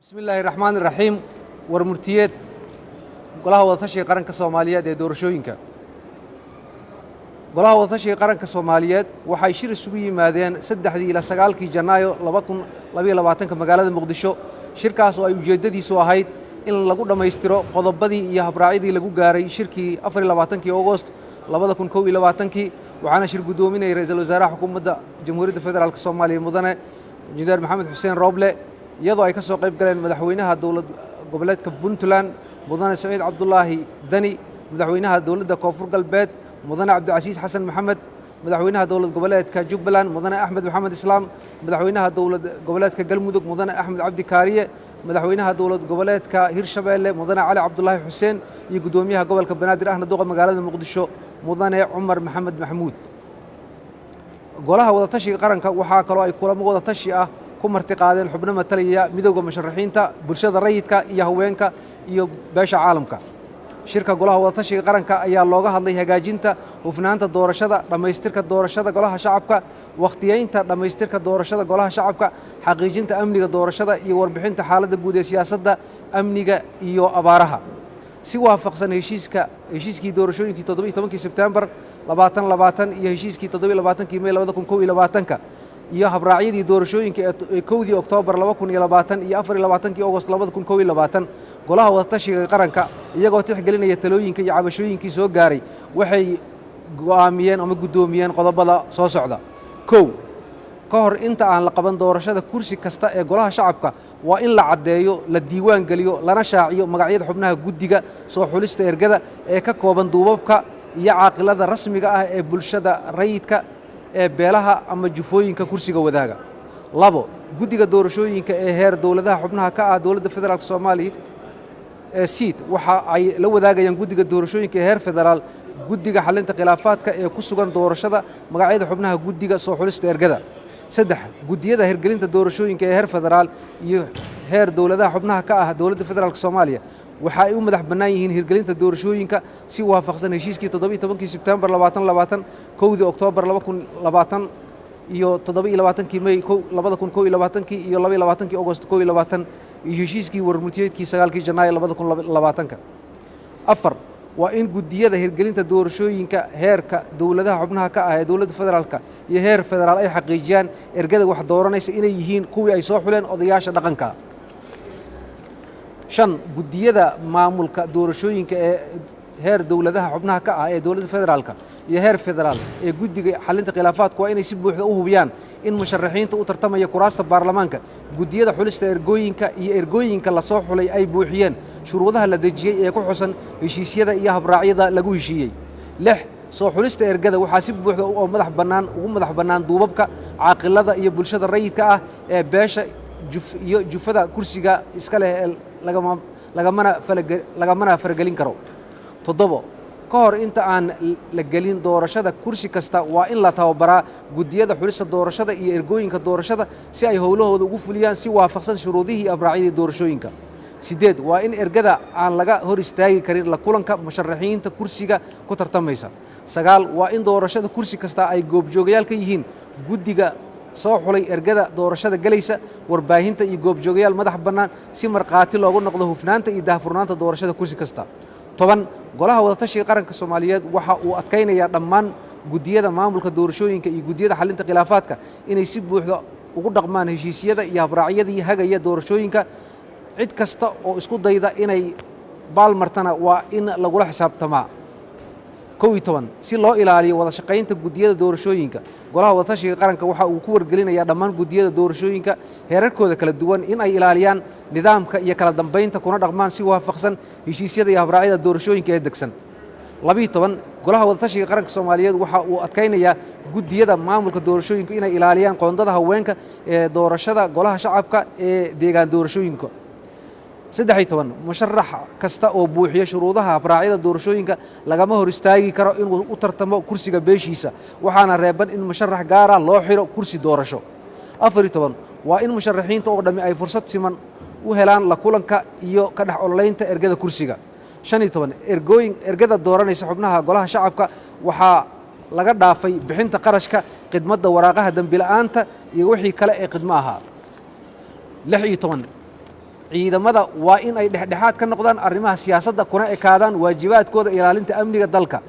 Bismi illaahi raxmaan iraxiim. War murtiyeed Golaha Wadatashiga Qaranka Soomaaliyeed ee doorashooyinka. Golaha Wadatashiga Qaranka Soomaaliyeed waxay shir isugu yimaadeen 3dii ilaa 9kii Janaayo 2022ka magaalada Muqdisho. Shirkaas oo ay ujeeddadiisu ahayd in lagu dhammaystiro qodobadii iyo habraacyadii lagu gaaray shirkii 24kii Ogost 2021kii. Waxaana shir guddoominayay Ra-iisul Wasaaraha Xukuumadda Jamhuuriyadda Federaalk Soomaaliya, Mudane Injineer Maxamed Xuseen Rooble, iyadoo ay ka soo qayb galeen Madaxweynaha Dowlad Goboleedka Puntland, Mudane Saciid Cabdulaahi Dani, Madaxweynaha Dowladda Koonfur Galbeed, Mudane Cabdicasiis Xasan Maxamed, Madaxweynaha Dowlad Goboleedka Jubbaland, Mudane Axmed Maxamed Islaam, Madaxweynaha Dowlad Goboleedka Galmudug, Mudane Axmed Cabdi Kaariye, Madaxweynaha Dowlad Goboleedka Hirshabeelle, Mudane Cali Cabdulaahi Xuseen, iyo Guddoomiyaha Gobolka Banaadir ahna Duqa magaalada Muqdisho, Mudane Cumar Maxamed Maxamuud. Golaha Wadatashiga Qaranka waxaa kaloo ay kulamo wadatashi ah ku martiqaadeen xubno matalaya Midowda Musharaxiinta, bulshada rayidka iyo haweenka iyo beesha caalamka. Shirka Golaha Wadatashiga Qaranka ayaa looga hadlay hagaajinta hufnaanta doorashada, dhammaystirka doorashada Golaha Shacabka, wakhtiyeynta dhammaystirka doorashada Golaha Shacabka, xaqiijinta amniga doorashada iyo warbixinta xaaladda guud ee siyaasadda, amniga iyo abaaraha. Si waafaqsan heshiiskii doorashooyinkii 17kii Sebtembar 2020 iyo heshiiskii 27kii Mey 2021ka iyo habraacyadii doorashooyinka ee 1dii Oktoobar 2020 iyo 24kii Ogost 2021, Golaha Wadatashiga Qaranka, iyagoo tixgelinaya talooyinka iyo cabashooyinkii soo gaaray, waxay go'aamiyeen ama guddoomiyeen qodobada soo socda. 1, ka hor inta aan la qaban doorashada kursi kasta ee Golaha Shacabka, waa in la caddeeyo, la diiwaan geliyo, lana shaaciyo magacyada xubnaha guddiga soo xulista ergada ee ka kooban duubabka iyo caaqilada rasmiga ah ee bulshada rayidka ee beelaha ama jufooyinka kursiga wadaaga. 2, guddiga doorashooyinka ee heer dowladaha xubnaha ka ah Dowladda Federaalk Soomaaliya ee SEIT waxa ay la wadaagayaan guddiga doorashooyinka ee heer federaal, guddiga xalinta khilaafaadka ee ku sugan doorashada magacyada xubnaha guddiga soo xulista ergada. 3, guddiyada hirgelinta doorashooyinka ee heer federaal iyo heer dowladaha xubnaha ka ah Dowladda Federaalk Soomaaliya waxa ay u madax bannaan yihiin hirgelinta doorashooyinka si waafaqsan heshiiskii 17kii Sebtembar 2020, 1dii Oktoobar 2020 iyo 27kii Mey 2021kii iyo 22kii Ogost 21 iyo heshiiskii warmurtiyeedkii 9kii Janaayo 2020ka. 4, waa in guddiyada hirgelinta doorashooyinka heerka dowladaha xubnaha ka ah ee dowladda federaalka iyo heer federaal ay xaqiijiyaan ergada wax dooranaysa inay yihiin kuwii ay soo xuleen odayaasha dhaqanka. 5, guddiyada maamulka doorashooyinka ee heer dowladaha xubnaha ka ah ee dowladda federaalka iyo heer federaal ee guddiga xalinta khilaafaadku waa inay si buuxda u hubiyaan in musharaxiinta u tartamaya kuraasta baarlamaanka, guddiyada xulista ergooyinka iyo ergooyinka lasoo xulay ay buuxiyeen shuruudaha la dejiyey ee ku xusan heshiisyada iyo habraacyada lagu heshiiyey. 6, soo xulista ergada waxaa si buuxda oo madax bannaan ugu madax bannaan duubabka, caaqilada iyo bulshada rayidka ah ee beesha iyo jufada kursiga iska leh ee lagamana faragelin karo. 7, ka hor inta aan la gelin doorashada kursi kasta, waa in la tababaraa guddiyada xulista doorashada iyo ergooyinka doorashada si ay howlahooda ugu fuliyaan si waafaqsan shuruudihii iyo habraacyadii doorashooyinka. 8, waa in ergada aan laga hor istaagi karin la kulanka musharaxiinta kursiga ku tartamaysa. 9, waa in doorashada kursi kasta ay goobjoogayaal ka yihiin guddiga soo xulay ergada doorashada gelaysa, warbaahinta iyo goobjoogayaal madax bannaan si markhaati loogu noqdo hufnaanta iyo daahfurnaanta doorashada kursi kasta. 10, Golaha Wadatashiga Qaranka Soomaaliyeed waxa uu adkaynayaa dhammaan guddiyada maamulka doorashooyinka iyo guddiyada xalinta khilaafaadka inay si buuxda ugu dhaqmaan heshiisyada iyo habraacyadii hagaya doorashooyinka. Cid kasta oo isku dayda inay baalmartana waa in lagula xisaabtamaa. 11, si loo ilaaliyo wada shaqaynta guddiyada doorashooyinka, Golaha Wadatashiga Qaranka waxa uu ku wargelinayaa dhammaan guddiyada doorashooyinka heerarkooda kala duwan in ay ilaaliyaan nidaamka iyo kala dambaynta, kuna dhaqmaan si waafaqsan heshiisyada iyo habraacyada doorashooyinka ee degsan. 12, Golaha Wadatashiga Qaranka Soomaaliyeed waxa uu adkaynayaa guddiyada maamulka doorashooyinku inay ilaaliyaan qoondada haweenka ee doorashada Golaha Shacabka ee deegaan doorashooyinka. 13, musharax kasta oo buuxiya shuruudaha habraacyada doorashooyinka lagama hor istaagi karo inuu u tartamo kursiga beeshiisa, waxaana reeban in musharax gaara loo xiro kursi doorasho. 14, waa in musharaxiinta oo dhammi ay fursad siman u helaan la kulanka iyo ka dhex ololeynta ergada kursiga. 15, ergada dooranaysa xubnaha Golaha Shacabka waxaa laga dhaafay bixinta qarashka khidmadda waraaqaha dembila'aanta iyo wixii kale ee khidmo ahaa. 16. Ciidamada waa in ay dhexdhexaad ka noqdaan arrimaha siyaasadda, kuna ekaadaan waajibaadkooda ilaalinta amniga dalka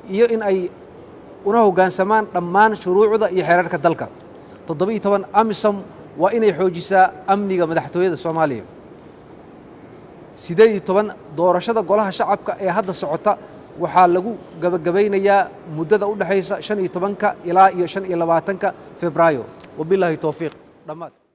iyo in ay una hoggaansamaan dhammaan shuruucda iyo xeerarka dalka. 17, AMISOM waa inay xoojisaa amniga madaxtooyada Soomaaliya. 18, doorashada Golaha Shacabka ee hadda socota waxaa lagu gabagabaynayaa muddada u dhexaysa 15-ka ilaa iyo 25-ka Febraayo. Wabilaahi towfiiq. Dhammaad.